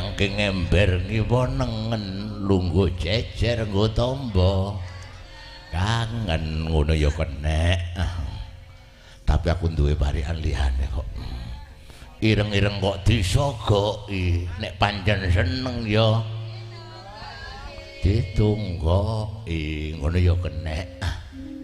Bayangke ngember ngiwa nengen lungguh jejer nggo tombo. Kangen ngono ya kenek. Tapi aku duwe barikan liyane kok. Ireng-ireng kok disogoki, nek pancen seneng ya ditunggoki, ngono ya kenek.